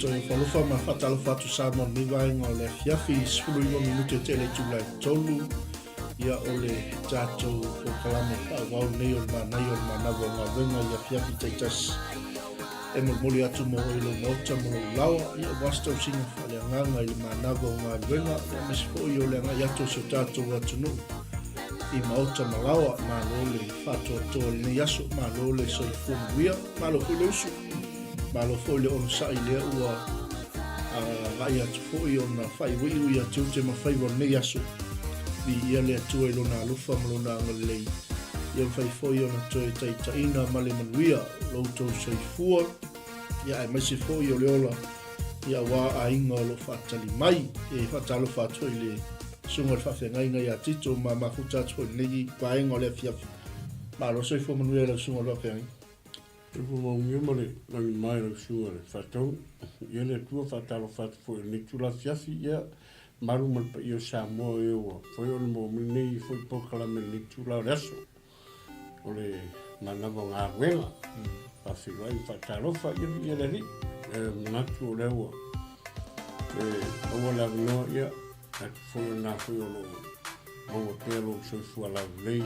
Toe alofa ma faatalofa atu Samoa i lenei vaega o le afiafi, 19 minute te le itula e 3. Ia o le tatou polokalame faaauau lenei o le manaia o le manava o galuega i afiafi taitasi. E molimoli atu mo oe i lou maota ma lou laoa, ia aua se tausiga faaleagaga i le manava o galuega, ia aemaise foi o le agai atu o si o tatou atunuu i maota ma laoa. Malo le faatoatoa i lenei aso, malo le soifua manuia, malo foi le usu. Malo foi le onosai lea ua agai atu foi ona faaiuiu ia tiute ma faiva o lenei aso. Viia le Atua i Lona alofa ma Lona agalelei, ia mafai foi ona toe taitaiina ma le manuia lo outou soifua, ia aemaise foi o le ola, ia aua aiga o lo o faatali mai. E faatalofa atu foi i le Susuga i le Faafeagaiga ia Tito ma mafuta atu foi i lenei vaega o le afiafi. Malo soifua manuia i lau Susuga i le Faafeagaiga. Soifua manuia ma le lagi ma i lau susuga i le Faatonu. Ia le Atua faatalofa atu foi i lenei itula afiafi, ia malu ma le paia o Samoa e ua foi ona maua mai lenei foi polokalame i lenei itula o le aso. O le manava o galuega, faafeiloai ma faatalofa, ia viia le Alii. E manatu o lea ua toe maua le avanoa, ia Atu foi o lena foi o lo o maua pea lou soifua laulelei,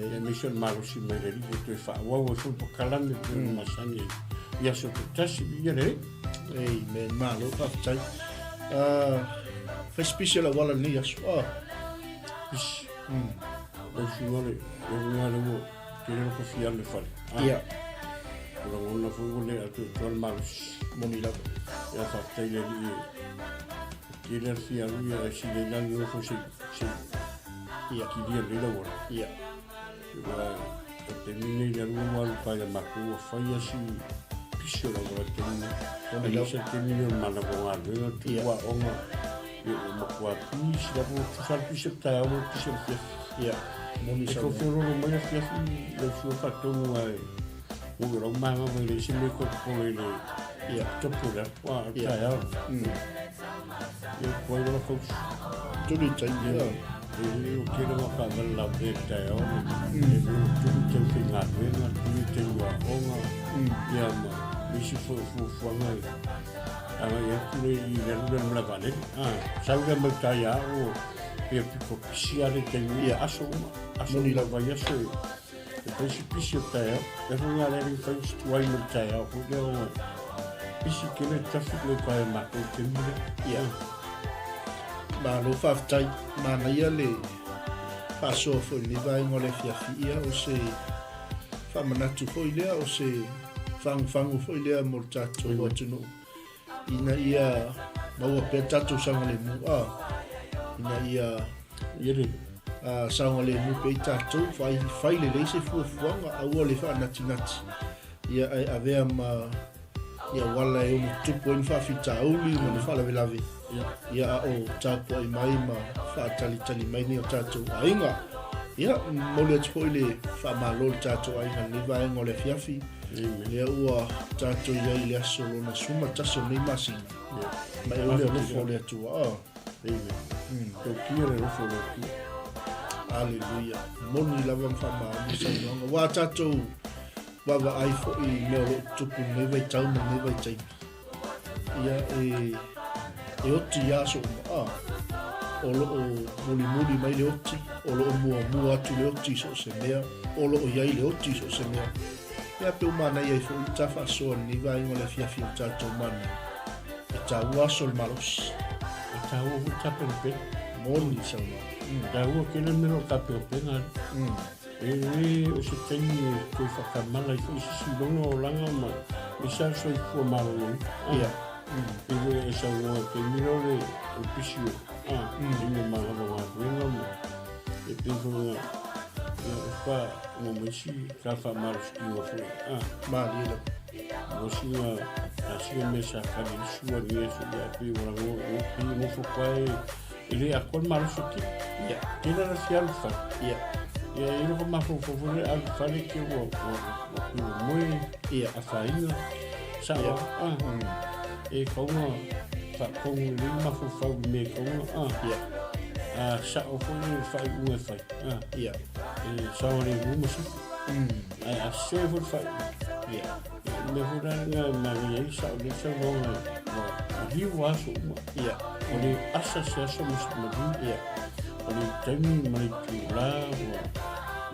aemaise o le malosi mai le Alii e toe faaauau ai foi polokalame e pei ona masani ai i aso taitasi. Viia le Alii. Amen. Malo faafetai. Fai se pisi o le auala i lenei aso. Pisi. Lau susuga le uiga lea ua tele loko fia alu i le fale. Ia. O lagona foi ua le atoatoa le malosi. Moni lava. Ia faafetai i le Alii e Tele le fia alu ia e sili ai la le nofo se se Ia. kilia lelei lau ola. Ia. Ua o le taimi lenei le alu ua alu kai a matou ua fai a si pisi o lau ola i le taimi nei. Moni lava. Aemaise le taimi lenei o le manava o galuega, Ia. tupu aoga, ia ua matua pisi lava, ua tusa le pisi o le taeao ma le pisi o le afiafi. Ia. Moni E saunoaga. tau feoloolo mai le afiafi lau susuga faatonu ae ua lau manava e leai se mea e toe popole i le Ia. topu o le alu, a o le Ia. taeao. Ia, tuai loa tausi. Tuli taimi, Ia, ia. e le o tele ngā taavale lavea i le taeao, e le o tuli taimi faigaluega, tuli taimi o aoga, ia ma nisi foi o fuafuaga e agai atu le i le alu lea i le malae vaalele. Ah, sau lea mai uta ia au, ia piko pisi lava le taimi, Ia. aso uma, aso Moni uma, lava. vaiaso e E fai si pisi o taeao. E foi ngā lea fai si tuai mo le taeao foi lea o pisi tele traffic le uka e mātou taimi lea. Ia. Malo faafetai. Manaia le faasoa foi i lenei vaega o le afiafi. Ia, o se faamanatu foi lea, o se fagufagu foi lea mo le tatou atunuu ina ia maua pea tatou saogalemu, a ina ia Ia le saogalemu pea i tatou, fai, fai lelei se fuafuaga, aua le faanatinati, ia ae avea ma ni auala e ono tutupu ai ni faafitauli ma ni faalavelave, ia a o tapuai mai ma faatalitali mai ni o tatou aiga. Ia, momoli atu foi le faamalo i le tatou aiga i lenei vaega o le afiafi, lea ua tatou i ai i le aso lona 11 o lenei masina, ma e o le alofa o le Atua. Amen. Tautia le alofa o le Atua. Aleluia. Moni lava ma faamaoni saunoaga. Ua tatou vaavaai foi i mea o lo o tutupu i lenei vaitau ma lenei vaitaimi. Ia e, e oti i aso uma. Ah, o lo o mulimuli mai le oti, o lo o muamua atu le oti i so o se mea, o lo o i ai le oti i so o se mea. Ia pe ua manaia ai foi le ta faasoa i lenei vaega o le afiafi o le tatou manaia. E taua aso o le malosi. E taua foi tapenapena. Moni le saunoaga. Taua tele mea o tapenapena. E le o se taimi e toe faatamala ai foi se siloga olaga ma aemaise lava le soifua maloloina. Ia. Pei foi e saunoa i taimi lea o le pisi o taimi o manava galuega ma e pei foi ona ia e fa ua mai si ta faamalositino foi. Malie lava. Ua sina a sina mea sa kali i sua ni e foi a pei ua lago o pei e nofo koa e e le atoa le malosi o tino. Ia. Tele la fia alu fale. Ia. Ia e loko mafaufau foi le alu fale ke ua ua ua pei ua moe Ia. afaina sao Ia. a e kaunga faatonu lelei mafaufau i mea e kaunga a Ia. a sao foi le faaiuga e fai a Ia. e saogalemu ma sufi ae a sese foi le faaiuga Ia. le mea foi la lena e manaia ai sao lelei saunoaga ua Maliu aso uma. Ia. O le asa se aso ma se maliu. Ia. O le taimi ma le itulā ua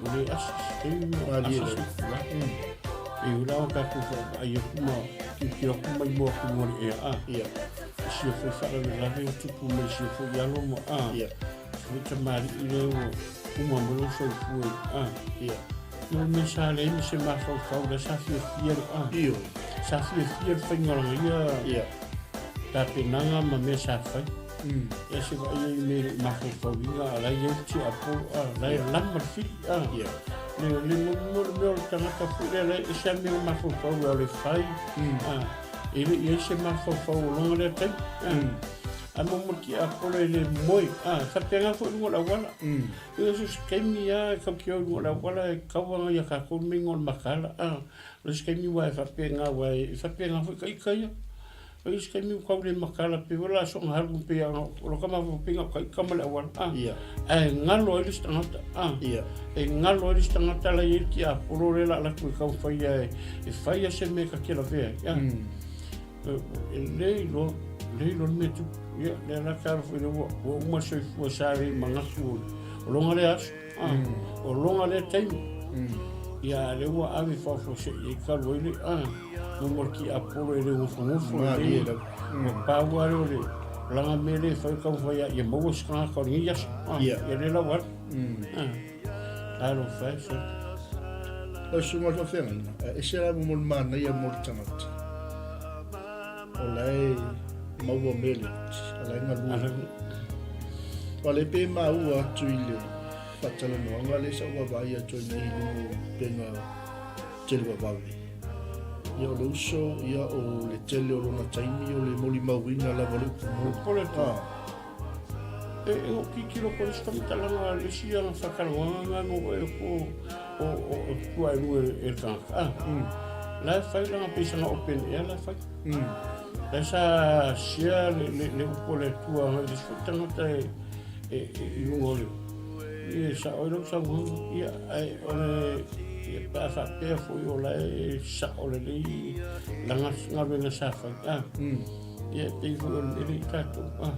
ua le asa se taimi ma Malie asa se lava. itulā. E ula o tatou faavaai atu ma tilotilo atu ma imoa atu luga o le ea a. Ia. I sia foi faalavelave ua tupu mai i sia foi alo ma a. Ia. Se foi tamalii lea ua uma mai lou soifua i a. Ia. Ia o le mea sa leai ma se mafaufau lea sa fiafia le a. Ioe. Sa fiafia le faiga o lana ia Ia. tapenaga ma mea sa fai. Ia se vaai ai i mea e le i mafaufauina a o la e i ai le tiapolo a, o la e lama le fili a. Ia. Le le mo le mea o le tagata foi lea la e ese lava mea o mafaufau e o le fai a, e le i ai se mafaufau o lona lea taimi a. Ae mo mo le tiapolo e le moe a, e faapena foi i luga o le auala. Ia so se taimi lava e tatou te o i luga o le auala e tau ana ia tatou le mea o le mataala a. O le isi taimi aua e faapena aua e faapena foi ita ia. O le isi taimi ua tau le mataala pei o le a soona alu pei ona o lota mafaufauga o ta ita ma le auala a. Ae galo ai le isi tagata a. E galo ai le isi tagata la e i ai le tiapolo lea o le a alu atu e taumafai ia e fai ia se mea ta te lavea ai a. E le iloa, le iloa le mea e tupu. Ia, lea la tala foi ua, ua uma le soifua sa le manatu o, o lona lea aso. Ah, o lona lea taimi. Ia, lea ua ave faafuasei ai talu ai le, ah, mo le tiapolo e le nofonofo. Malie lava. Ua pau lava lea o le laga mea lea e fai taumafai ia maua se tagata o lenei aso. Ah, Ia. ia lea la ua alu. Ah, talofa e, sole. Lau susuga i le faafeagaiga, a ese la mo le manaia mo le tagata. O la e maua mea le oti, a la e galue. Aua le pe maua atu i le faatalanoaga lea sa ou vaavaai atu ai nei i luga o upega tele vavave. Ia o le uso, ia o le tele o lona taimi o le molimauina lava o le upu moni. Popole atu. E e o tilotilo ko le isi faamatalaga a le isi ana faatalanoaga na no e ko o o o tua e lua e le tagata a. La e fai lana pei sana open air la e fai. La sa share le le le upu a le Atua agai le isi foi tagata e e e i luga o le ia e sao ai lau saunoaga. Ia ae o le ia pe a faapea foi o la e sao lelei lana galuega sa fai a. Ia e pei foi o le mea lea i tatou a.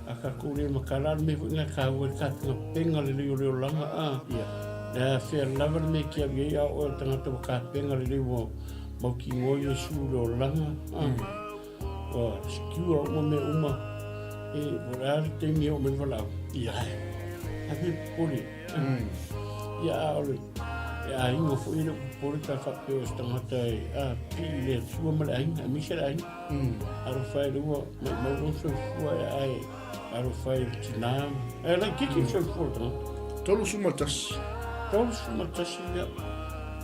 A tatou le matala le mea foi lena e taua ai le tapenapena lelei o le olaga a. Ia. Le a fea lava le mea e te alu i ai a o oe o le tagata ua tapena lelei ua mautinoa Iesu i le olaga a. Ua secure uma mea uma. E po o le a le taimi e oo mai le valaau. Ia. Ave popole. Ia a o le e aiga foi e le o popole pe a faapea o se tagata e a pii i le Atua ma le aiga, aemaise le aiga. Alofa e le ua maumau lou soifua e ae alofa e le tinā. E laitiiti le soifua o le tagata. 31. 31 ia.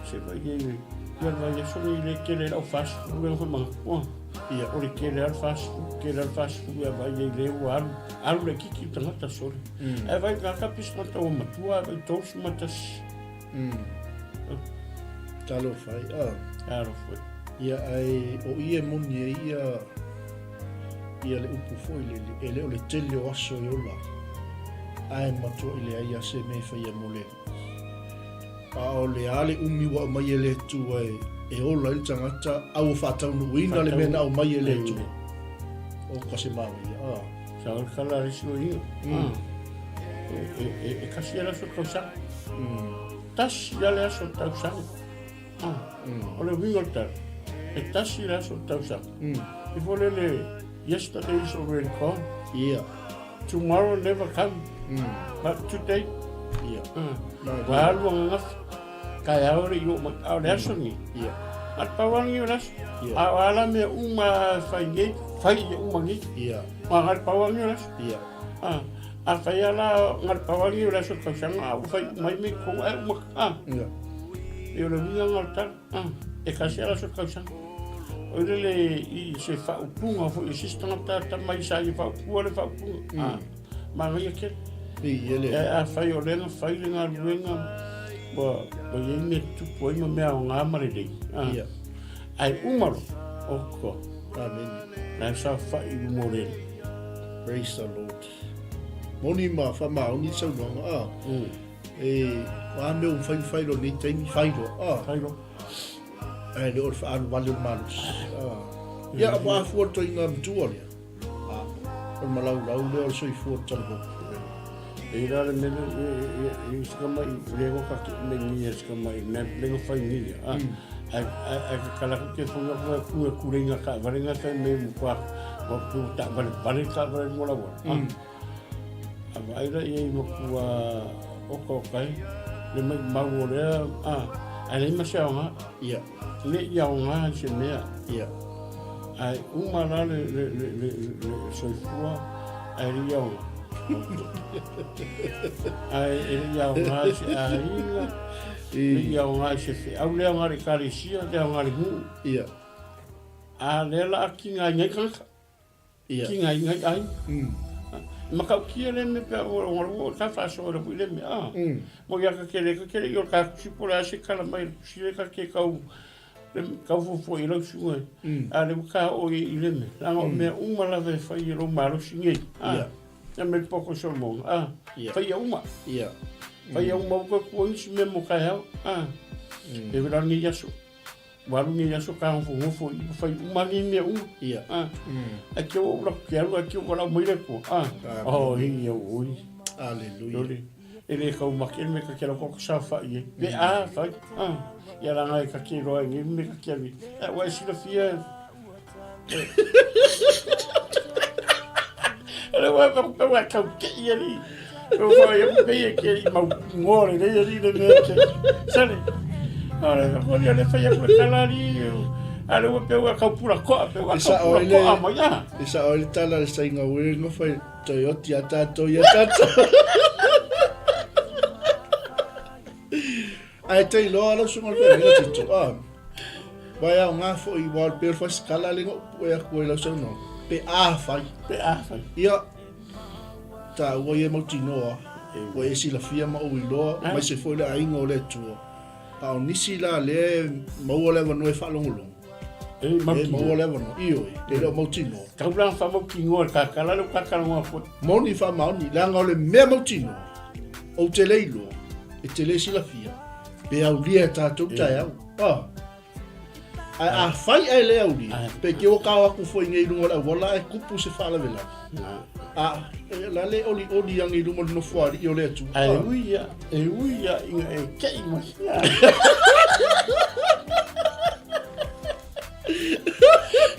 Se vai e ia le vaiaso nei le tele lau 40 lea foi manatu. Ia. O le tele lava le 40, tele lava le 40 ia vai ai le ua alu, alu laitiiti le tagata sole. Ae vai tagata pei se tagata ua matua ae vai 31. Talofa ai. Ah. Talofa ai. Ia, ae o i e moni ai ia, ia le upu foi lele, e le o le tele o aso e ola, ae matuai leai lava se mea e faia mo le Alii. A o le a le umi ua aumai e le Atua e, e ola ai le tagata, a ua faataunuuina le mea na aumai e le Atua. O ka se manaia. Ah. Sa o le tala a le isi loia. E, e, e kasi lava le aso o le tausaga. Tasi lava le aso o le tausaga. O le uiga o le tala, e tasi le aso o le tausaga. E foi lele, yesterday is already gone. Ia. Tomorrow never come. But today. Ia. Ua alu ananafi, taeao e le i oo mai, a o le aso lenei. Ia. Na o le pau lava lenei o le aso. Ia. A o a la mea uma e fai nei, fai ia uma nei. Ia. Aua na o le pau lava lenei o le aso. Ia. Afai lava la na o le pau lava lenei o le aso o le tausaga, a ua fai uma ai mea i totonu, ae uma, a. Ia. E o le uiga lena o le tala, a. E tasi lava le aso o le tausaga. O le le i se faaupuga foi i se isi tagata tamai sa ia faaupua le faaupuga, a. Manaia tele. Ia le. Ae afai o lea na fai le galuega ua ua i ai mea tutupu ai ma mea aoga ma lelei, a. Ia. Ae uma loa, oka. Amene. La e saofai i luma o le Alii. Praise the Lord. Moni ma faamaoni le saunoaga, a. E, o a mea ua mafai ona fai loa i lenei taimi, fai loa, a. Fai loa. Ae le o le faaalu vale o le malosi, a. Ia, ua afua le toeaina matua lea. O le malaulau lea o le soifua talavou. E la le mele e sika mai le go ka ke me ni sika mai ne le go fai ni a ai ai ka kala ku ke fonga ku ku ku le nga ka vale nga ka me mu kwa wa ku ta vale vale ka vale mo la wa a va ai la i mo ku a o ko kai le mai mau o le a ai le ma se nga ia le ia o nga se mea ia ai uma la le le le le le soifua ai le ia o ai e le ia o nga se aiga le ia o nga se fe au le nga le kalesia le nga le mu ia a le la ki nga ngai kanaka Ia. Ki ngai ngai ai. Makaukia le me pea o o o ka whaaso le pui le me a. Mo ia ka kele ka kele i o ka kusi po le ase kala mai le kusi le ka ke kau le kau fofo i lau sunga. A le ka o i i le me. Langa o mea uma lava e whai i rau malosi ngei. A. Ia. Ia me poko Solomon. A. Ia. Whai ia uma. Ia. Whai ia uma uka kua isi me mo kai hao. A. E wera ni aso. Ua alu nei aso ka nofonofo i fai uma nei mea uma. Ia. Ah. Ai ke o ula ke alu ai ke o lau mai le ko. Ah. Oh hi ia oi. Aleluia. Lole. E le kau make me ka ke lau ko sa fa i. Pe a fai. Ah. Ia la ngai ka ke roa ngi me ka ke ali. E wa sila fia. Le wa ka ka wa ka ke ia ni. Ko fa ia pe ia ke i mau ngore le ia ni le me ke. Sale. Ora ko ia le fa ia ko kala ni. Ale wa pe wa ka pura ko pe wa ka pura ko ama ia. E sa oi tala le sainga we ngo fai Toyota ia tatou ia tatou. Ae te iloa lau susuga o le feagaiga Tito, a. Vai ao ngā foi wā o le peo fai sikala le ngō pue aku ai lau saunoa. Pe a fai. Pe a fai. Ia, tā ua ia mautinoa, ua e silafia ma ou iloa, mai se foi le aiga o le Atua. A o nisi la lea e maua le avanoa e faalogologo. E E maua le avanoa, ioe, e le o mautinoa. Tau la whamautinoa le kakala le kakala ngā koe. Moni whamaoni, leaga o le mea mautinoa, ou te le iloa, e te le silafia, pe aulia e tātou taeao. Ah. Ae afai ae le aulia, pe ke o kao aku foi nei lunga o le auala ae kupu se faalavelave. A, e, la le oli oli ange i luma o le nofoalii o le Atua. Ae ui ia, e ui ia inga e kei mai.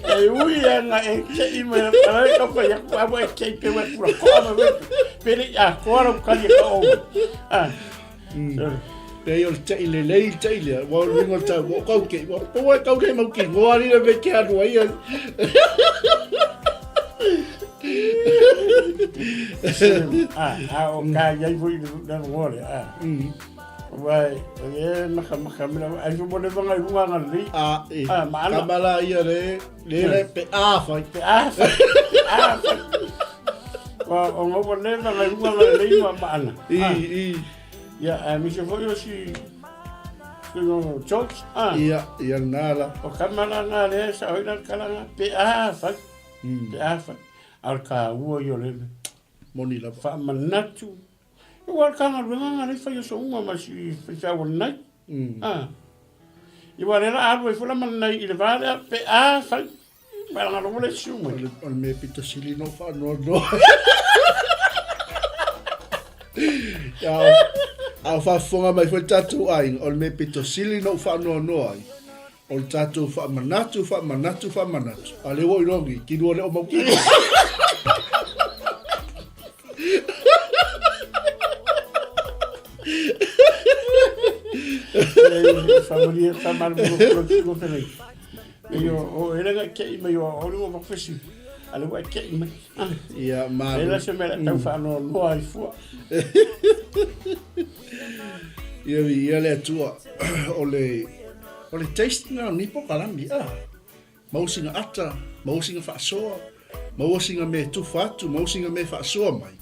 E ui ana e kei mai a ka whai aku awa e kei pe wai kura koa mai wai. Pere i a koa rau kari e ka ou. Ah. Pei o le teʻi lelei le teʻi lea, ua o le uiga o le tau, ua kau ke, ua poa e kau nei mau ki ngoa ni le me ke alu ai. Ah, ah, o ka iai foi le ngoa le, ah. Wai, e maka maka mea, ai mo le vanga i runga nga lei. Ah, e. Ah, maana. Kamala ia le, le le pe a fai. Pe a fai, pe a fai. Wa, o ngau le vanga i runga nga lei ma maana. I, i. Ia, a mise foi o si, si no George, ah. Ia, ia nā la. O kamala ngā le sa hoi la kalanga, pe a fai, pe a fai. A o le kāua i o le Moni lava. Whaamanatu. Ua le kagaluega nga le fai o so'uga ma si faifeau o lenai. A. I ua le la alu ai foi la ma lenai i le va lea pe a fai. Ma langa logo le siu mai. O le mea pito sili no whaanoanoa. A o faafofoga mai foi tatou aiga, o le mea pito sili na ou faanoanoa ai, O le tatou faamanatu, faamanatu, faamanatu. A lea ua ou iloa nei, kinu le o mau kinu. Faamalie faamalamalama felei. Ei o o ele ga ke i mai o o lunga fesi. Ale ua ke i mai. Ia ma. Ela se mea tau whaanoanoa ai fua. Ia ia le Atua o le O le taste lena o lenei pokalami, a! Maua sina ata, maua sina faasoa, maua sina mea e tufa atu, maua sina mea e faasoa mai.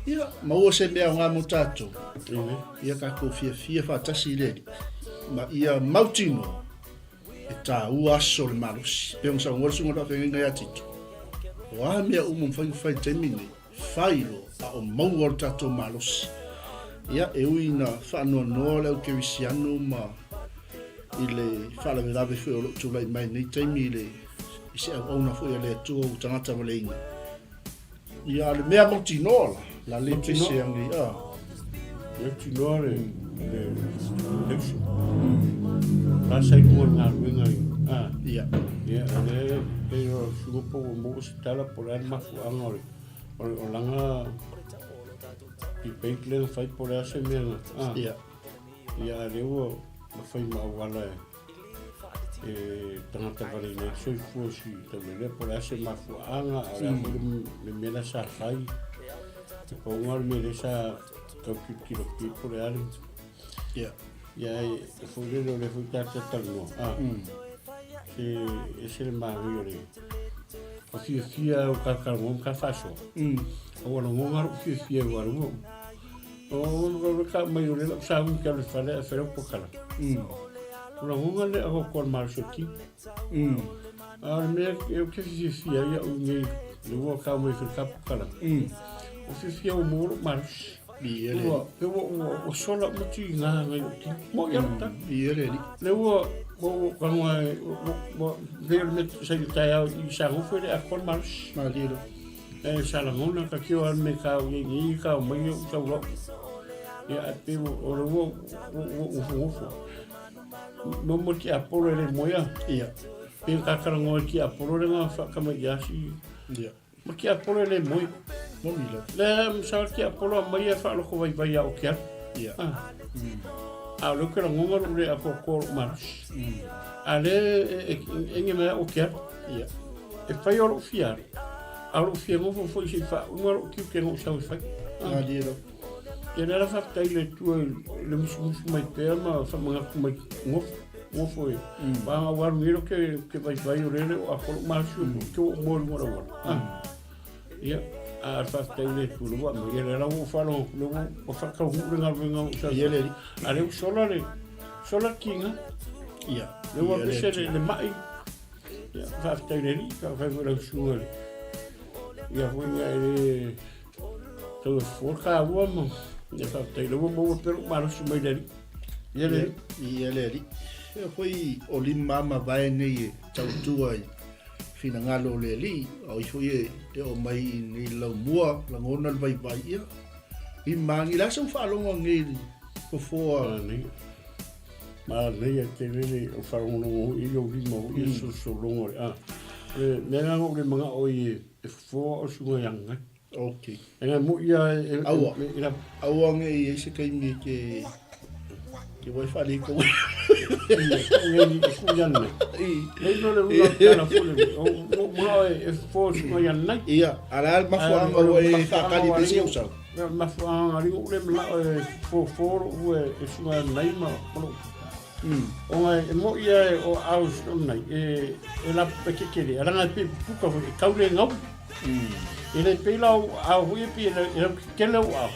Ia, maua se mea aoga mo tatou. Ia tatou fiafia faatasi i le Alii, ma ia mautinoa e taua aso o le malosi. Pei ona saunoa le Susuga o le Faafeagaiga ia Tito, o a mea uma mafai ona fai i le taimi lenei, fai loa a o maua lo tatou malosi. Ia, e ui ina faanoanoa le au kerisiano ma i le faalavelave foi o lo o tulai mai i lenei taimi i le i se auauna foi a le Atua ua tagata valeina. Ia, a le mea mautinoa la, la le pese angi, a. Mautinoa le, le, le uso. La sa i luga o le galuega i, a. Ia. Ia, o le, pei o suga po ua maua se tala po o le a le mafuaaga o le, o le olaga debate lea na fai po o le a se mea na, a. Ia. Ia, a lea ua fai ma auala e, e tagata valeina ai soifua si taulelea po o le a se mafuaaga a o le a foi le mea la sa fai. E pau lena o le mea lea sa tau tilotilo atu i ai po o le a le... Ia. Ia e foi lele o lea foi ta te talanoa. Ah. Se ese le manaia o le o fiafia o ka talanoa ma ka faasoa. A ua lagona lou fiafia aua o lea ua O ka mai o le lau sa ui ke alu i fale ae fai lau pakala. O lagona le atoatoa o le malosi o le tino. A o le mea e ou te fiafia ai au nei le ua tau mai foi ka pakala. O fiafia ua maua lou malosi. Ua, pe ua, ua, ua sola uma tiga ngai lou tino. Mo ia lou tala. Le ua, ua, ua, kanoa e, ua, ua, pei o le mea sa i le taeao i Sagofu e le atoa le malosi. Malie. E sa lagona ka tio a me ka o nei ka o mai o tau lau. Ia a pe o le ua ua ufo ufo. Mo mo ti apolo le moea. Ia. Pe ka kala ngoe ti apolo le nga fa kama ia si. Ia. Ma ti apolo le moe. Mo mi lo. Le sa ti apolo a mai a fa loko vai vai a o kia. Ia. Ah. A o le ke langonga lo le ako ko malosi. A le e nge mea o kia. Ia. E fai o lou fia alu, a o lou fia nofo foi se i faauma lou tiute na ou sau e fai. Malie lava. Ia lea la faafetai i le Atua i le musumusu mai pea ma faamanatu mai nofo, nofo e. Aua ua alu nei loa ke vaivai o lea e le o atoa lou malosi o ke ua ou moe i luga o le auala. Ia, a o le faafetai i le Atua lea ua aumai. Ia lea la ua ou faalogo atu lea ua faataunuu le galuega o ou sau. Ia le alii. A lea ua sola le, sola le tiga. Ia. Lea ua pese le mai. Ia, faafetai i le Alii, faafetai foi i lau susuga i le ia foi ia e le tau e fofo le taua ma ia faafetai lea ua maua pea lou malosi mai le Alii. Ia le Alii. Ia le Alii. Ia foi o lima ma vae nei e tautua i finagalo o le Alii, a o ai foi e, e oo mai i nei laumua, lagona le vaivai, ia, lima agi, le a sau faalogo nei i le fofoa? Manaia tele le o faalogologo i ou lima o ia solosologa o le a. O le mea lena na ou le manao ai e fofoa o suga i agai. Ok. E ngai moi ia e Aua. e la Aua nge i ai se taimi e ke ke wai whare ko. e ku ia nei. Nei no le ula tala fo le o o manao e fofoa suga i agai. Ia, ara le mafuaaga ua e whakari pe se usau. Le mafuaaga ali o le manao e fofo lou e e suga nei ma o Ona e mo ia e o au nei e e la pe ke kele ala ngai pe puka foi e kau le ngau. E le pe lau au hui e pe le e kele o au.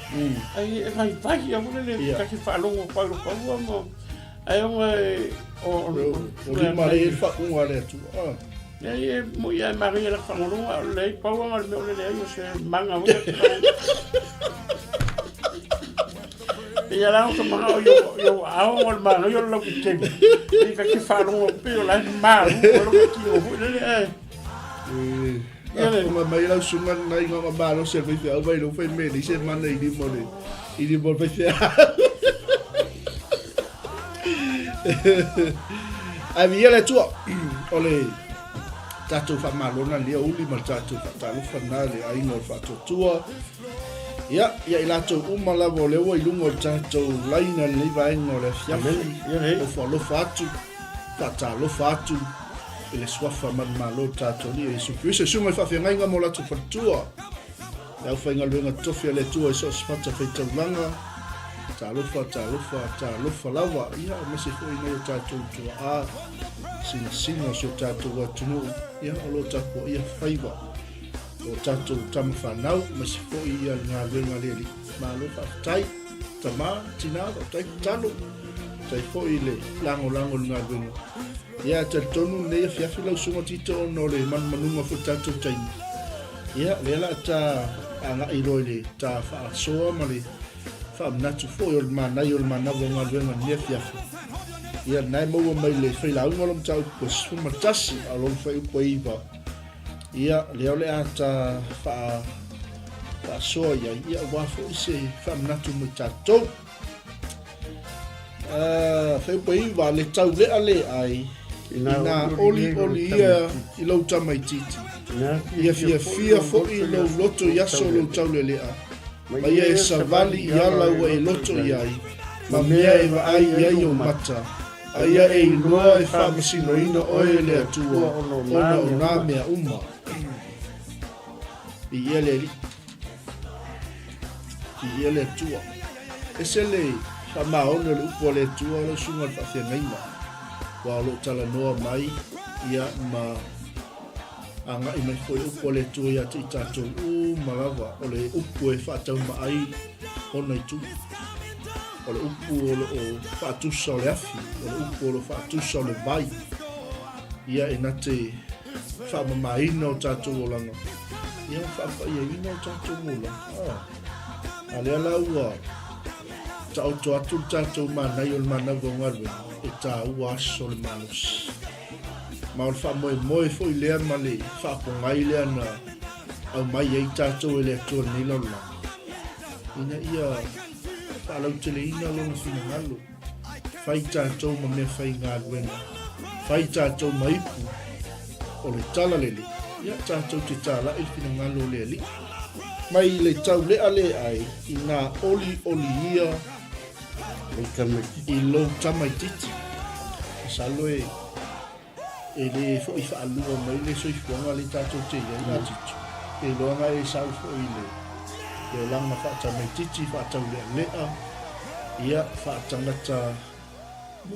Ai e vai vai ia mo le ka ke whaalongo pau lo pau ma ai ona e o O lima le e whaunga le atu. Ah. Ia e mo ia e maria la whangolonga o le pau anga le mea o le leai o se manga hui. Ia la o ka manga o yo ao o le manga yo lau ki temi. I ka ki whaalongo pe o la maru o lo ki o hui le e. Ia le ma mai lau sunga nai ngā malo se fai whiau mai lau fai me ni se mana i lima le i lima le fai whiau. Ai mi le tua o le tātou whamalona lia uli ma le tātou whaatalofa nā le aiga o le whaatuatua. Ia, ia i latou uma lava o le ua i luga o le tātou laina lenei vaega o le afiafi, o whaalofa atu, whaatalofa atu, i le suafa manumalo o le tātou Alii o Iesu Keriso. Susu mai faafeagaiga mo latou faletua, le aufaigaluega tofi a le Atua i so o se fatafaitaulaga, talofa, talofa, talofa lava, ia, aemaise foi nai o tātou tuaa, sinasina o si o tātou atunuu, ia, o lo o tapuaia faiva o tātou tama whanau, aemaise foi ia le galuega a le Alii. Malo faafetai, tama, tina, faafetai tatalo, faafetai foi i le lagolago i le galuega. Ia, e talitonu lenei afiafi lau susuga Tito ona o le manumanuga foi o le tatou taimi. Ia, lea la ta agai loa i le ta faasoa ma le faamanatu foi o le manaia o le manava o galuega i lenei afiafi. Ia, lena e maua mai le failauga o le mataupu e 11 a o lona fuaiupu e 9. Ia, lea o le a ta faa... faasoa i ai, ia aua foi se faamanatu mo i tatou. Fuaiupu 9, le taulea le ai, inā olioli ia i lou tamaitiiti, ia fiafia foi lou loto i aso o lou taulelea, ma ia e savali i ala ua e loto i ai, ma mea e vaai i ai ou mata, a ia e iloa e faamasinoina oe e le Atua ona o nā mea uma. Viia le Alii. Viia le Atua. Ese le faamaoni o le upu a le Atua lau susuga i le faafeagaiga, aua o lo o talanoa mai ia ma agai mai foi le upu a le Atua ia te i tatou uma lava, o le upu e faatauma ai ona itu. O le upu o lo o faatusa o le afi, o le upu o lo o faatusa o le vai. Ia e na te faamamaina o tatou olaga, ia ma faapaiaina o tatou olaga. Ah. A lea la ua taoto atu le tatou manaia o le manava o galuega, e tāua aso o le malosi. Ma o le faamoemoe foi lea ma le faapogai lea na aumai ai tatou e le Atua i lenei lalolagi, ina ia faalauteleina lona finagalo. Fai tatou ma mea faigaluega, fai tatou ma ipu o le talalelei, ia tatou te talai le finagalo o le Alii. Mai le taulea le ai inā olioli ia i lou tamaitiiti. Masalo e E le foi faalua mai le soifuaga lea tatou te i ai a Tito. E iloa na e sau foi i le olaga faatamaitiiti, faataulealea, ia, faatangata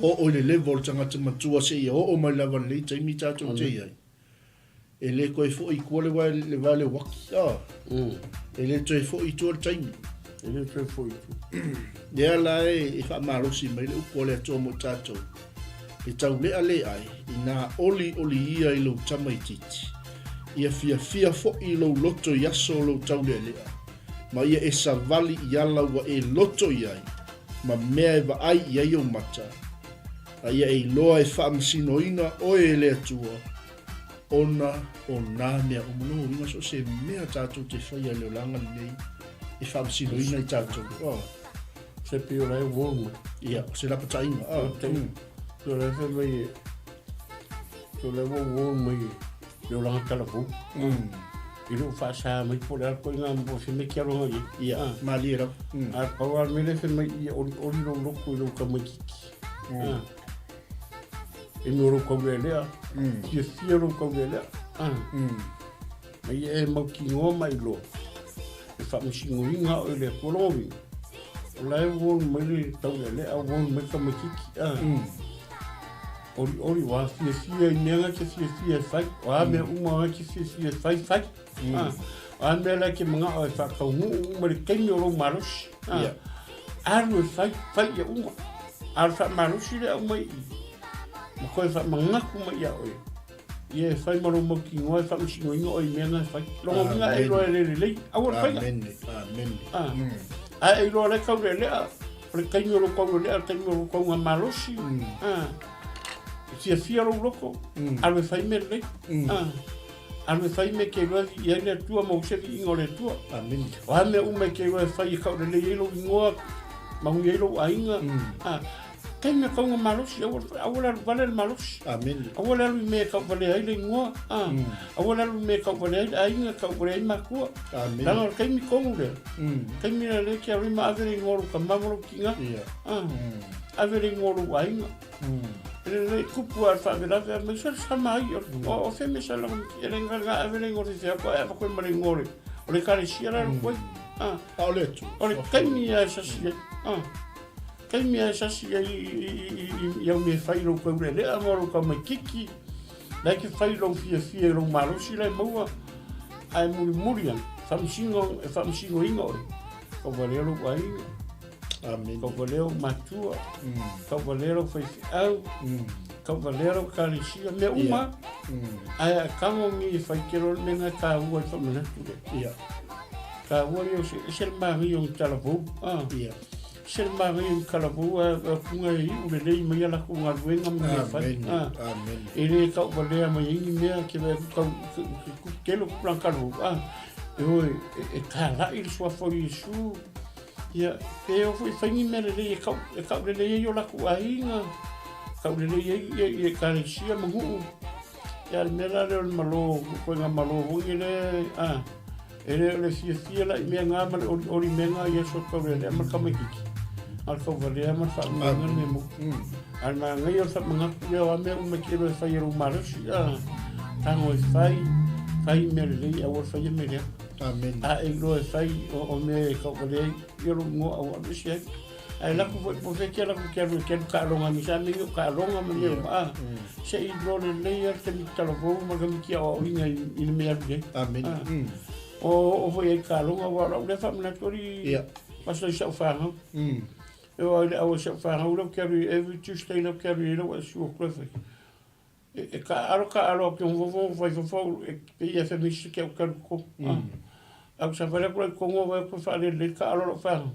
oo i le level o le tagata matua seia oo mai lava i lenei taimi tatou te i ai. E le toe foi i tua le vae le uaki, a. E le toe foi i tua le taimi. E le toe foi i tua. Lea la e faamalosi mai le upu a le Atua mo tatou. E taulea le ai, inā olioli ia i lou tamaitiiti. Ia fiafia foi lou loto i aso o lou taulealea, ma ia e savali i ala ua e loto i ai, ma mea e vaai i ai ou mata, a ia e iloa e faamasinoina oe e le Atua, ona o nā mea uma. Lona uiga so o se mea tatou te faia i le olaga lenei e faamasinoina i tatou. Oh. Se pei o la e uou mai. Ia, o se lapataiga. Ah. Pei o la e fai mai e, pei o la e ua uou mai e le olaga talavou. I lou faasa mai po o le a le ituaiga mo se mea e te aloga i ai. Ia, malie lava. A pau lava le mea lea e fai mai ia olioli lou loto i lou tamaitiiti. Ah. E mea o lou taulealea, fiafia lou taulealea. Ah. Ma ia e mautinoa ma iloa, e faamasinoina oe e le Atua. Lona uiga, o la e uou mai le taulealea, uou mai le tamaitiiti. Ah. Olioli, ua fiafia i mea na e te fiafia e fai. O a mea uma na e te fiafia e fai, fai. Ah. O a mea la e te manao e faataunuu uma i le taimi o lou malosi. Ah. Ia. Alu e fai, fai ia uma. A o le faamalosi lea aumai i i, ma toe faamanatu mai ia oe. Ia e fai ma lou mautinoa e faamasinoina oe i mea na e fai. Lona uiga e iloa e le lelei, aua le faia. Amene, amene. Ah. A e iloa la e taulealea, o le taimi o lou taulealea, o le taimi o lou taugamalosi. Ah. E fiafia lou loto, alu e fai mea lelei. Ah. Alu e fai mea e te iloa e viia ai le Atua ma ua se viiga o le Atua. Amene. O a mea uma e te iloa e fai e taulelei ai lou igoa, manuia ai lou aiga. Ah. Taimi e tauga malosi, aua, aua le alu vale le malosi. Amene. Aua le alu i mea e tauvalea ai le igoa. Ah. Aua le alu i mea e tauvalea ai le aiga, e tauvalea ai matua. Amene. Leaga o le taimi tonu lea. Taimi lea lea e te alu ai ma ave le igoa o lou tama ma lou tina. Ia. Ah. Ave le igoa o lou aiga. E lelei tupu lava le faalavelave aemaise le sama ai. O fea mea sa laga e le ga ave le igoa o le faifeau ae avatu ai ma le igoa o le o le ekalesia la e alu ai. Ah. A o le Atua. O le taimi lava e sasi ai. Ah. Taimi lava e sasi ai i au mea e fai i lou taulealea ma lou tamaitiiti, la e te fai lou fiafia i lou malosi la e maua, ae mulimuli ane, faamasino, e faamasinoina oe, tauvalea lou aiga, Amene. tauvalea ou matua, tauvalea lou faifeau, tauvalea lou ekalesia, mea uma lava. Ae a tago ni e fai tele o le mea lena e taua i le faamanatu lea. Ia. Taua ia o se ese le manaia o ni talavou, a. Ia. Se le manaia o ni talavou a puga e iu lelei mai a latou galuega ma mea e fai. Amene. Amene. E le tauvalea mai ai ni mea ke vaai atu tau tele o tupulaga talavou, a. E o e tālaʻi le suafa o Iesu, ia, pe o foi e fai ni mea lelei e kau, e kau lelei ai o latou aiga, kau lelei ai ia, ia ekalesia ma nuu. Ia a le mea la lea o le malo, ituaiga malo foi lea, a, e le o le fiafia la i mea na ma le olioli i mea na i aso taulealea ma le tamaitiiti, a o le tauvalea ma le faamoemoega le mea moni. A o le manaia o le faamanatu lea o a mea uma e te iloa e fai e lou malosi, a, tago e fai, fai mea lelei aua le faia mea leaga. Amen. A e iloa e fai o mea e tauvalea ai, ia lou igoa aua aveese ai. Ae laku foi po feke laku ke alu ke alu kaaloga ni sa me kaaloga ma mea uma a. Se i iloa lelei a le taimi talavou ma le taimi aoaoina i le mea alu i ai. Amen. O oo foi ai kaaloga aua o lau lea faamanatu alii pastor i sau fanau. E oo lava i le au a si au fanau lea ou te alu i every Tuesday lea ou te alu i ai lau ae sua fai. E taaalo taaalo atu i fafo fai fafo e pei e fai mai se ke au talu totonu. Ae ou savali atu la i totonu vaai atu e faalelelei le taaalo a lou fanau.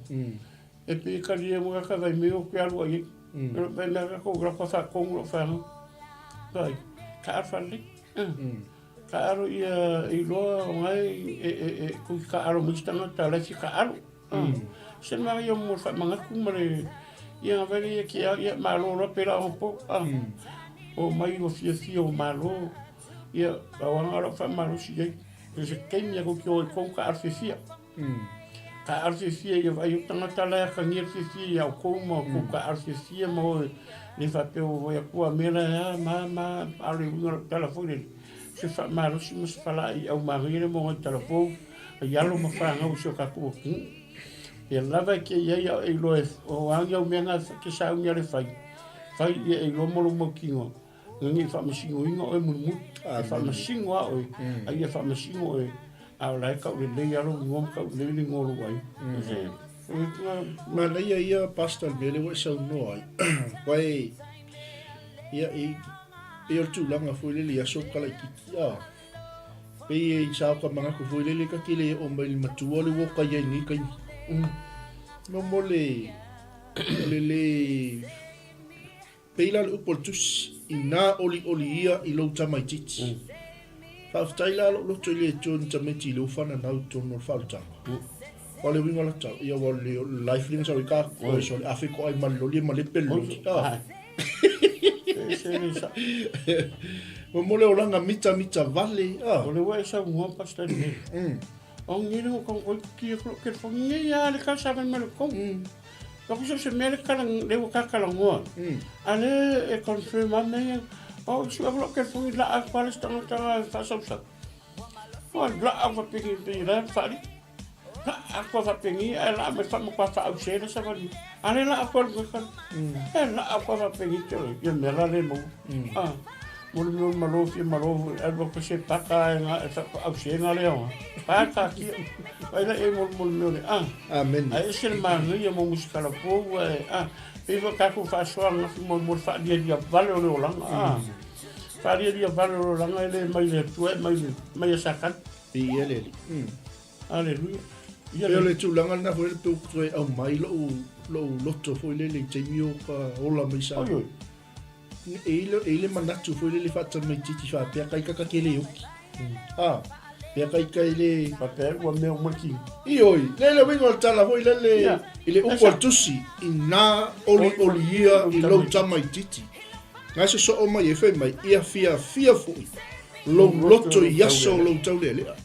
E pei e talia mo ka fai mai ou te alu ai. Fai mai tatou la ka faatonu lou fanau. Vaai, taaalo faalelei. Taaalo ia iloa ona e e kui taaalo mai isi tagata la e fia taaalo. Se manaia mo le faamanatu ma le ia na vele ia ke ia malo loa pela ona po a o mai ua fiafia o malo ia auaga o lau faamalosi i ai i se taimi a kou te o ai kou ka alu fiafia ka alu fiafia ia vaai o tagata la e atagia le fiafia ia outou ma outou ka alu fiafia ma oe le faapea ua vaai atu a mea la e a ma ma a o le uiga o lau tala foi lele se faamalosi ma se falaaiau manaia lea mo nai talavou i alo ma fanau i si o tatou atunuu. Ia lava e te i ai a e iloa e o a ni au mea na te sauni a le fai, fai ia e iloa mo lou mautinoa, ina ne i faamasinoina oe mulimuli. E faamasino lava oe, a ia faamasino oe, a o la e taulelei lava lou igoa ma taulelei le igoa o lou aiga. Manaia ia Pastor le mea lea ua e saunoa ai, aua e, ia, e pei o le tulaga foi lele i aso kalaititi, a. Pei e i sao ka manatu foi lele ka te le oo mai le matua le ua kai ai nei taimi. No mo le o le le pei la le upu a le tusi inā olioli ia i lou tamaitiiti. Faafetai la lou loto i le Atua ni tamaiti i lou fananau i totonu o le faaolataga. Aua o le uiga o la tala, ia ua le life lea na sau ai ka koe so le afe koai ma le loli e malepe le loli. Ah. Mo mo le olaga mitamita vale. Ah. O le ua e saunoa Pastor i le mea. O ngi le kong oi ki e ke fo ngi ya le ka sa mai le kong. Ka ku se mea le kala le ua ka kala ngoa. A le e confirm a mea o su a ke fo la a kwa le stanga tanga fa sa sa. O la a fa pe pe la fa li. Laa aku a faapenei ae laa mai faamatua faaause le savali mai. A le laa aku a le kala. E laa aku a faapenei te oe, ia mea la le maua. Ah, mo le mea o le malo fia malo foi, alu aku se paka e nga e faaause nga le aoga. Paka kia. Vai la e mo mo le mea o le ah. Amen. Ae ese le manaia mo musikala fou ae ah, pei foi tatou faasoa ananafi mo mo le faalialia vale o le olaga ah. Faalialia vale o le olaga e le mai le Atua e mai le mai a Satani. Viia le Alii. Aleluia. Ia Pei o le tulaga lena foi lele pe ua toe aumai lou, lou loto foi lele i taimi o ka ola mai sa. Oi, oi. E i le, e i le manatu foi lele faatamaitiiti faapea kai kaka ke le oki. Ah, pea kai kai le... Faapea ua mea uma le tino. Ioi, le le uiga o le tala foi lele Ia. i le upu a le tusi, inā olioli ia i lou tamaitiiti. Ngai sosoo mai e fai mai, ia fiafia foi lou loto i aso o lou taulealea.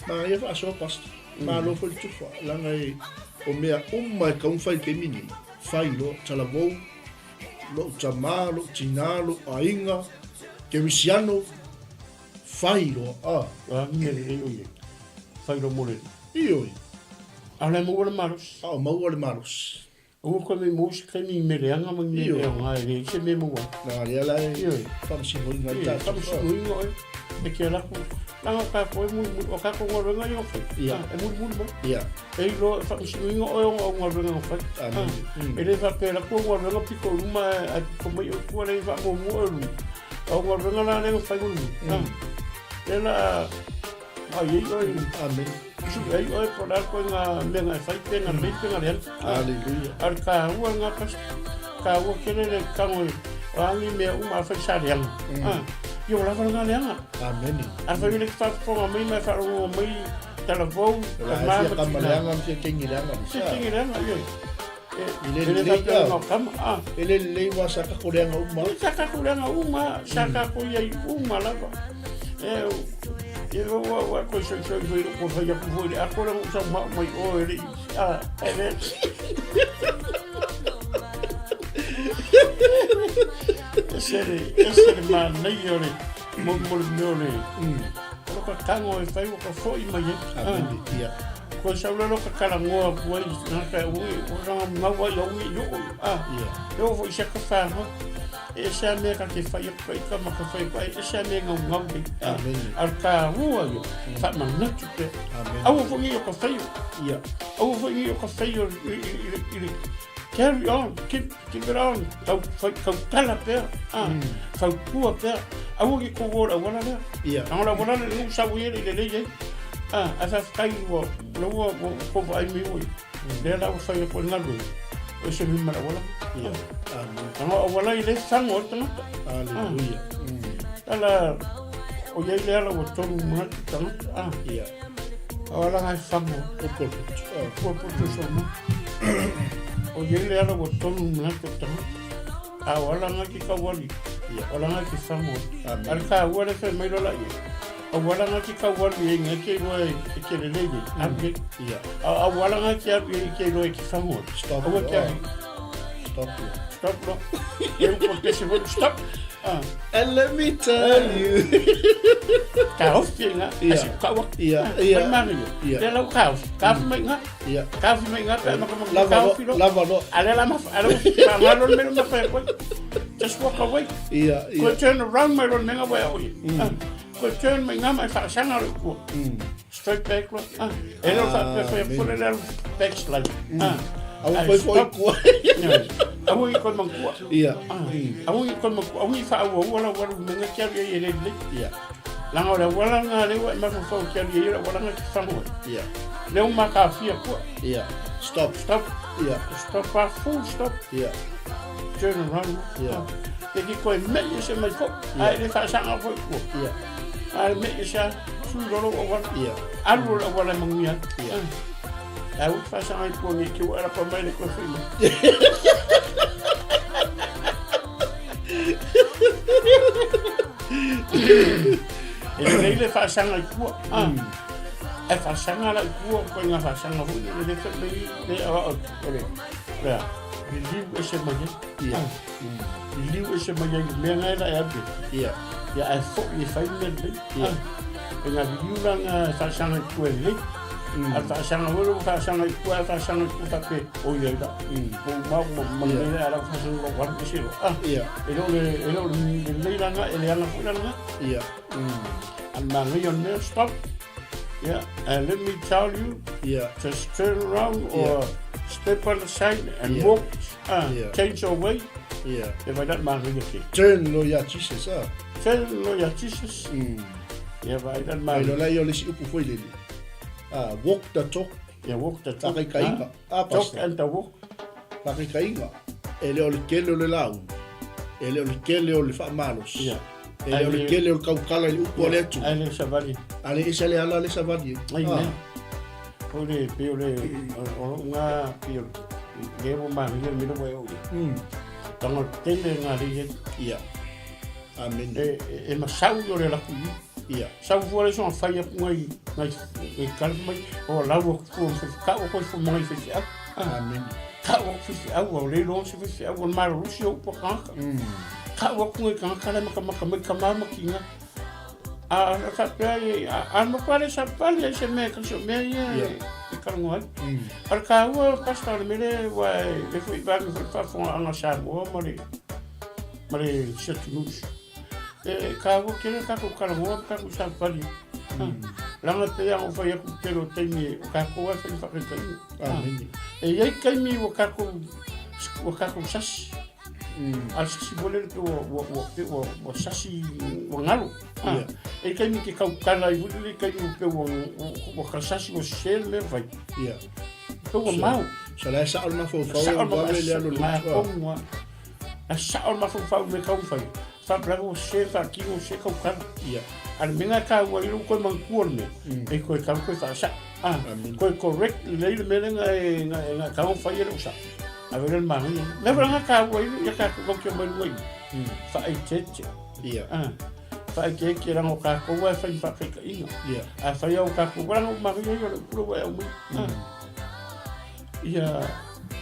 Manaia faasoa Pastor. Malo foi le tufa, leaga e o mea uma e tatau ona fai i le taimi lenei, fai loa, talavou, lou tama, lou tina, lou aiga, kerisiano, fai loa, a. O a ni mea lelei o i ai, fai loa mo le Alii. Ioe. A o la e maua le malosi. A o maua le malosi. Aua koe mei maua se taimi i meleaga ma ni mea aoga e leai se mea e maua ai. Leaga lea la e faamasinoina ai tatou. Faamasinoina oe e te alu atu, leaga o tatou e mulimuli, o tatou galuega ia na fai, e mulimuli mai. E iloa e faamasinoina oe ona o galuega na fai. E le faapea e alu atu au galuega pito i luma ae pito mai oe i tua, leai e faamuamua oe i luma. A o galuega la lea na fai mulimuli, lea la Ai ai oe. Amen. Sui ai oe po o le a le ituaiga mea na e fai pe na lelei pe na leaga. Hallelujah. A o le taua lena pastor. Taua tele le tago o a ni mea uma afai sa leaga. Ia ua lava lena leaga. Amene. Afai o le faafofoga mai ma e faalogologo mai talavou, tama ma tina. Leaga ma fia kengi leaga. Fia kengi leaga, ioe. E le lelei kama. E le lelei wa sa kako leaga uma. Sa kako leaga uma, sa kako iai uma lava. E e ua ua koe soi soi foi ko fai aku foi le ako le sa ma mai o e le a e le Ese le, ese le manaia o le, mo, mo le mea o le, o lo ka tango e fai ua ka fo'i mai ai. Amene, ia. Koe sau le lo ka kalangoa aku ai, ngaka e ui, o ranga mau ai au i oo, ah. Ia. E oo foi se ka whanau. E se a mea ka te whai aku kai ka maka whai aku ai, e se a mea ngau ngau nei. Ah. Amene. Ar ka ua ia, wha manatu pe. Amene. Aua foi ngi o ka whai o. Ia. Aua foi ngi o ka whai o i, i, i, i, i, carry on, keep, keep it on, kau, whai, kau tala pea, ah, mm. kau kua pea, aua ki ko wora wala lea. Yeah. Anga la wala le nu sa uere le le ye. Ah, asa kai wa lo wa ko va ai mi oi. Le la wa whai ko ngalu. O se mi mara wala. Yeah. Amen. Anga wala i le sango tangata. Hallelujah. Ala o ye le ala wa tolu manatu tangata. Ah. Yeah. O ala ngai fango. O pulpit. Kua poto so mo. O ye le ala wa tolu manatu tangata. A o ala ngai ki kawali. Yeah. O ala ngai ki fango. Amen. Ala ka ua le whai mai lola ia. O ala ngai ki kawali e ngai ke roa e ke lele ye. Aru ye. Yeah. A o ala ngai ki aru ye ke roa e ki fango. Stop. Aua ke aru. Stop. Stop lo. E upo pese foi. Stop. Ah. And let me tell you. Ka ofi nga. Yeah. Asi ka wa. Yeah, Mai yeah. mari. Yeah. Le lau ka ofi. Ka ofi mai nga. Yeah. Ka ofi mai nga pe ma ka ma Lava ka lo, ofi lo. lava lo. Ale la ma ale ma ngalo me ma fa ko. Just walk away. Yeah, Ko yeah. turn around mai lo menga wa o. Ko turn mai nga mai fa sanga lo ku. Straight back lo. Ah. E lo fa pe fa Amen. fa le backslide. Ah. Au Ai, foi foi stop. kua. Au i ko mangua. Yeah. Au i ko mangua. Au i fa au wala wala menga kia ia le le. Yeah. Langa o le wala ngā lewa e mafafau kia ria ia wala ngā ki whango. Yeah. Leo ma ka fia kua. Yeah. Stop. Stop. Yeah. Stop a full stop. Yeah. Turn around. Yeah. E ki koe me i se mai fo. Ai le whaasanga foi kua. Yeah. Ai me i se sui roro o wala. Yeah. Alu o wala manguia. Yeah. Ai u whaasanga i kua ngi ki wala pa mai le koe whima. E le leile whaasanga i kua. Ah. E whaasanga la i kua, koe ngā whaasanga hui, le le whae mai, le awa o, o le, le a, liliu e se mai ai. Yeah. Ah. Liliu e se mai ai, mea ngai la e ape. Yeah. Ia ae fo'i e whai mea lelei. Yeah. Ah. E ngā liliu la ngā whaasanga i kua e lelei. A whaasanga hui, whaasanga i kua, whaasanga i kua whape, o ia ira. Mo mau, mo mangai la ala whaasanga ro waru e se ro. Ah. Yeah. E lo le, e lo le lelei la ngā, e le anga foi la ngā. Yeah. And man, on there, stop. Yeah, and let me tell you, Yeah. just turn around or step on the side and Yeah. walk, Yeah. change your way. Yeah. E vai dat man ke. Turn lo ia Jesus ah. Turn lo ya Jesus. E vai dat Ai man. lo la ia le si upu foi lele. Ah, walk the talk. Yeah, walk the talk. Whakaikainga. Ah, Talk pastor. and the walk. Whakaikainga. E le o le kele o le lau. E le o le kele o le whaamalos. Yeah. E le o le kele o le kaukala i le upu o le atu. Ai le savali. Ale esa le ala le savali. Ai Ah. ne. O le pe o le o ngā pe o le mo ma le mi lo o. Tanga tele ngā le Yeah. Amen. e e masau o le laku. Yeah. Sau fua le soa whai aku ngai, ngai, ngai kala mai, o lau aku fua mwhai kau aku fua mangai whai au. Ah, Amen. Kau aku whai au, au le loa se whai au, o maro rusi au pua kangaka. Kau aku ngai kangaka le maka maka mai kamama ki ngā. A a whapea i, a a no pare sa pale se mea ka so mea ia Yeah. e karango ai. Ara ka ua pasta o le mele wa e fui vangi fui whafonga anga Samoa ma le ma le Setu News. E ka ua kere kako karangoa kako sa pali. Langa te ia o whai aku te ro teimi o kako a whai whakaikainga. Amen. E iai kaimi o kako o kako sasi. A sasi mo lele pe ua ua ua pe ua ua sasi ua ngalo. Ah. Yeah. E kaimi ke kaukala i huli le kaimi pe ua ua ua ka sasi ua sele me whai. Yeah. Pe ua mau. So la sa o le mafau Sa fau o o le le alo le ma tua. konga. A sa o mafau fau me kau whai. Faapea ua sese faatino se tautala. Ia. A le mea lena e taua ai lou toe manatua le mea, e toe tau toe faasao. Ah, toe correct lelei le mea lea na e na e na e tau fai e le o sao. Ave lea le manaia. Mea foi lena e taua ai ia tatou tau te omai luga i. Faaeteete. Ia. Ah. Faaeteete leaga o tatou lava e fai ma faataitaiga. Ia. A fai lava o tatou, leaga o manaia ia o le upu lea ua e aumaia. Ah. Ia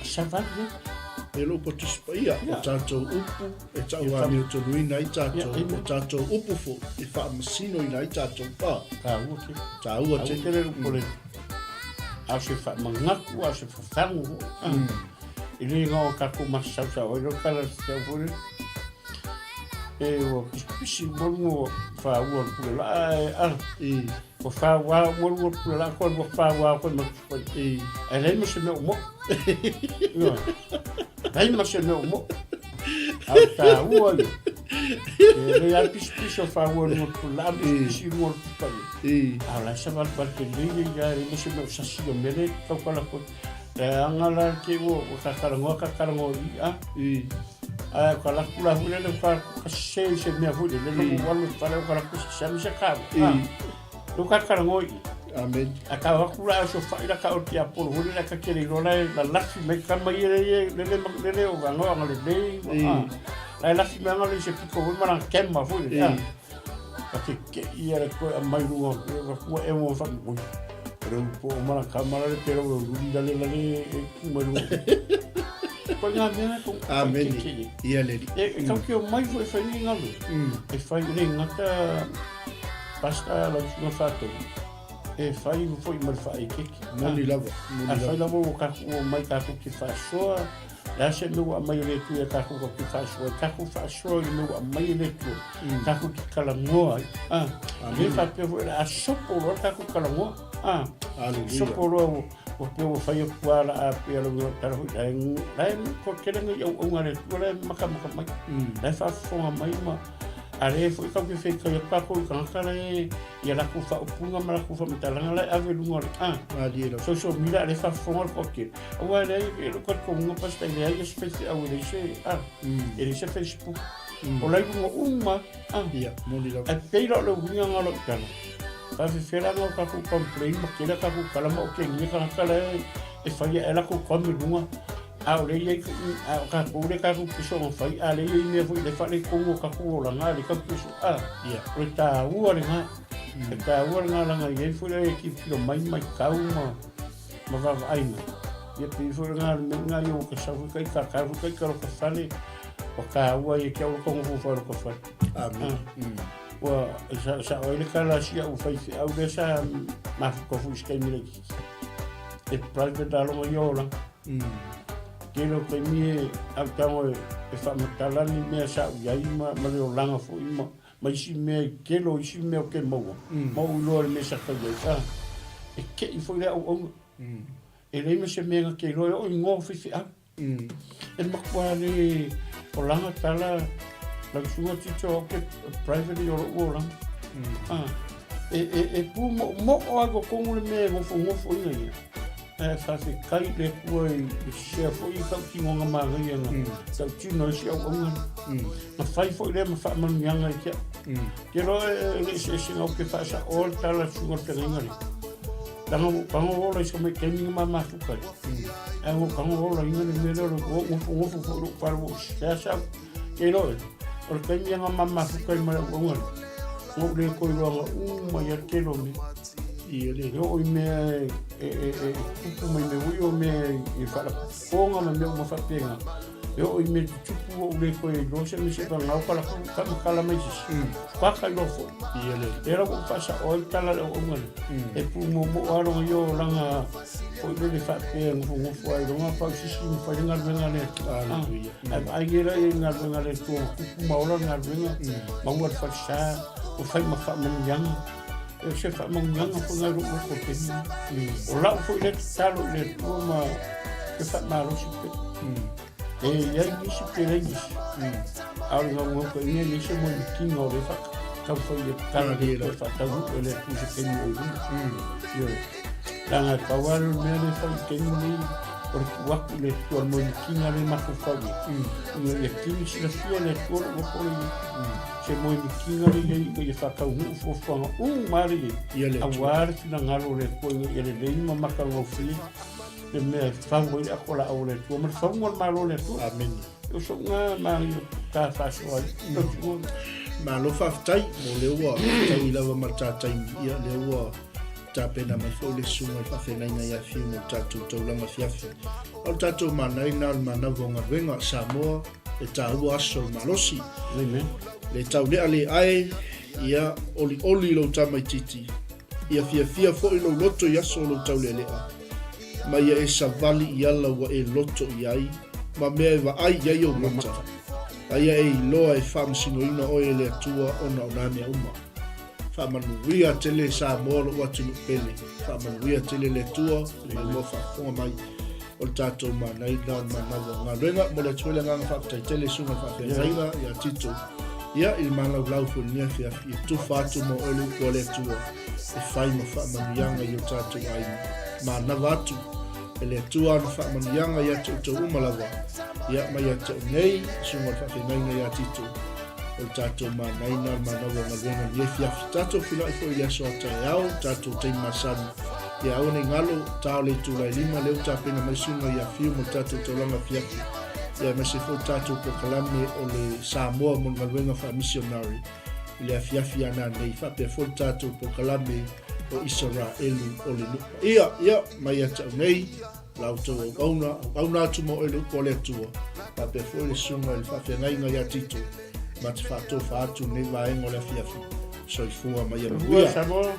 savali e. E lou patusi paia, o tatou upu e tauamiotonuina ai tatou, o tatou upu foi e faamasinoina ai tatou. Ah. Taua tele. Taua tele. Taua tele upu le. A o se faamanatu, a o se fafagu foi. E le na o tatou masausau ai lea tala se tau foi lea. E ua pisipisi uma luga o faua o le pule laa e ala. Ua faua uma luga o le pule laa koe ua faua koe ma Ae leai ma se mea o moʻo. Ioe. Leai ma se mea o moʻo. A o taua ia. E lelei lava le pisipisi o faua i luga o le pule laa ma pisipisi i luga o le puka ia. A o la e savalivali lelei ia ia, e leai ma se mea o sasi o mea lea e tautala atu ai. Leaga la te i ua ta talanoa ta talanoa i i a. Ae o ka laku la foi lele o ka sese i se mea foi lele, logo ua alu i le fale o ka laku sese ame se kaua. Leo ka talanoa i i. Amen. A tau atu la aso fai la ka o tiapolo foi lele ka tele iloa la e lalafi mai tama ia lele lele lele o vanga o agalelei ma la e lafi mai agalelei se pito foi ma lana kema foi lele a. Ka te ke ia le koe aumai luga o ua e mo fa mo. Re u po ma la kama la le pera o luli la le la le e ku mai luga. Ko ngā mea ko Amen. Ia leli. E kau ki o mai foi fai ni ngalu. E fai le ngata Pastor lau susuga Faatonu, e fai foi ma le faaeteete. Moni lava, moni lava. Afai lava ua tatou omai tatou te faasoa, le a se mea ua aumai e le Atua ia tatou tatou te faasoa ai, tatou faasoa i le mea ua aumai e le Atua, tatou te talanoa ai. Ah, e le faapea foi o le a sopo loa le tatou talanoa. Ah, sopo loa ua ua pei ua fai atu lava la a pei o le tala foi la e la e toatele nai auauna a le Atua la e makamaka mai, la e faafofoga mai ma A lea foi tatou te feitai atu tatou i tagata la e ia latou faaupuga ma latou faamatalaga la e ave i luga o le a Malie lava. Social media a lea e faafofoga le toatele. Aua e leai e lou talitonuga pastor e leai se faifeau e leai se a e leai se Facebook. O la e i luga uma a. Ia, moni lava. Ae pei la o le uiga lena o lau tala, faafefea la ona o tatou complain ma tele a tatou tala ma otegia tagata la e fai ae latou kami i luga. A o lea i ai a o tatou lea tatou te soona fai, a lea i ai mea foi lea faaletonu o tatou olaga, a lea tatou te so, a, Ia. o le taua lena. Le taua lena leaga e i ai foi lea e tilotilo mai matau ma, ma vaavaai mai. Ia pei foi lena le mea lena ia ua ta sau foi taita, tau foi taita lota fale, ua taua ia te au lota nofo fai lota fale. Amene. Ua sa, sao ai le tala a si au faifeau lea sa mafuta foi i se taimi laitiiti. E private lava lona ia olaga. Tele o taimi e au tago e faamatala ni mea sa ou i ai ma, ma le olaga foi ma, ma isi mea i tele o isi mea ou te maua, ma ou iloa i le mea sa tau i ai. A, e te'i foi le auauna. E leai ma se mea na te iloa e oo i igoa o faifeau. E matua le olaga tala lau susuga Tito au ke private i o lou olaga. A, e, e, e pūmoʻomoʻo lava i totonu le mea e nofonofo ina ia. Ae faafetai i le Atua i le sea foi i tautinoga manaia na tautino ai si auauna lea. Na fai foi lea ma faamanuiaga i te au. Te iloa e le eseesega ou te faasaoa le tala a le susuga o le feagaiga lea. Leaga ua ou tago ola i si tamaitai na ma mafuta ai. Ae ua ou tago ola ina le mea lea o le ua ou nofonofo foi i lou fale ua ou sea sau. Te iloa e, o le taimi na ma mafuta ai ma le auauna lea, na ou le toe iloaga uma ai lava le tele o mea. E oo i mea e tupu mai mea foi o mea i faalapotopotoga ma mea uma faapena. E oo i mea tutupu ua ou le toe iloa se mea se vagao ka latou faamatala mai se isi. Faatoa ka iloa foi. Lea la ua ou faasaoa ai le tala a le auauna lea. E pūmoumoua lava lona ia olaga foi lele faapea e nofonofo ai loga pausisi ma fai le galuega a le Atua. Ae vaai nei la i le galuega a le Atua ua tupu ma ola le galuega, maua le falesa, ua fai ma faamanuiaga. E o se faamanuiaga foi nai lou loto i le taimi. O lau foi lea tatalo i le Atua ma te faamalosi pea. E i ai nisi pe leai nisi. A o le naunautaiga e leai se moemitiga o lea taumafai e tatala le Atua e faataunuu e le Atua i se taimi o i luma. Ioe. Leaga e pau lava lea o le mea lea e fai i le taimi lenei. O le tuu atu i le Atua le moemitiga lea e mafaufau i ai, ina ia kini silafia e le Atua lou loto lea i ai. Se moemitiga lea i ai ina ia faataunuu fuafuaga uma lava lea i ai, aua le finagalo o le Atua ina ia lelei ma matagofie le mea e fau ai le atolaau a le Atua ma le fauga o le Malo o le Atua. Amene. O so'u na manaia ta faasoa ai. Malo faafetai mo lea ua taui lava ma le ta taimi, ia lea ua tapena mai foi le susuga i le faafeagaiga ia Fiu mo le tatou taulaga afiafi. A o le tatou manaina o le manava o galuega Samoa e taua aso o le malosi. Amen. Le taulea le ae, ia olioli lou tamaititi, ia fiafia foi lou loto i aso o lou taulealea, ma ia e savali i ala ua e loto i ai, ma mea e vaai i ai ou mata, a ia e iloa e faamasinoina oe e le Atua ona o nā mea uma. Faamanuia tele Samoa lou atunuu pele. Faamanuia tele le Atua ma le faafofoga mai o le tatou manaina o le manava o galuega. Momoli atu foi le agaga faafetai tele i susuga i faafeagaiga ia Tito ia i le malaulau foi i lenei afiafi ia tufa atu mo oe le upu a le Atua e fai ma faamanuiaga i o tatou aiga. Manava atu e le Atua ana faamanuiaga ia te outou uma lava ia ma ia te au nei susuga i le faafeagaiga ia Tito o le tatou manaina le manawa o galuega i lenei afiafi. Tatou feiloai foi i le aso a taeao, tatou taimi masani. Ia aua nei galo, ta o le itula e lima, lea ua tapena mai suiga ia Fiu mo le tatou taulaga afiafi. Ia aemaise foi le tatou polokalame o le Samoa mo le galuega faamisionare i le afiafi a nanei, faapea foi le tatou polokalame o Isaraelu o le nuu paia. Ia, mai ia te au nei. La outou auauna, auauna atu mo oe le upu a le Atua, faapea foi le susuga i le faafeagaiga ia Tito, ma te faatofa atu lenei vaega o le afiafi. Soifua ma ia manuia. Samoa,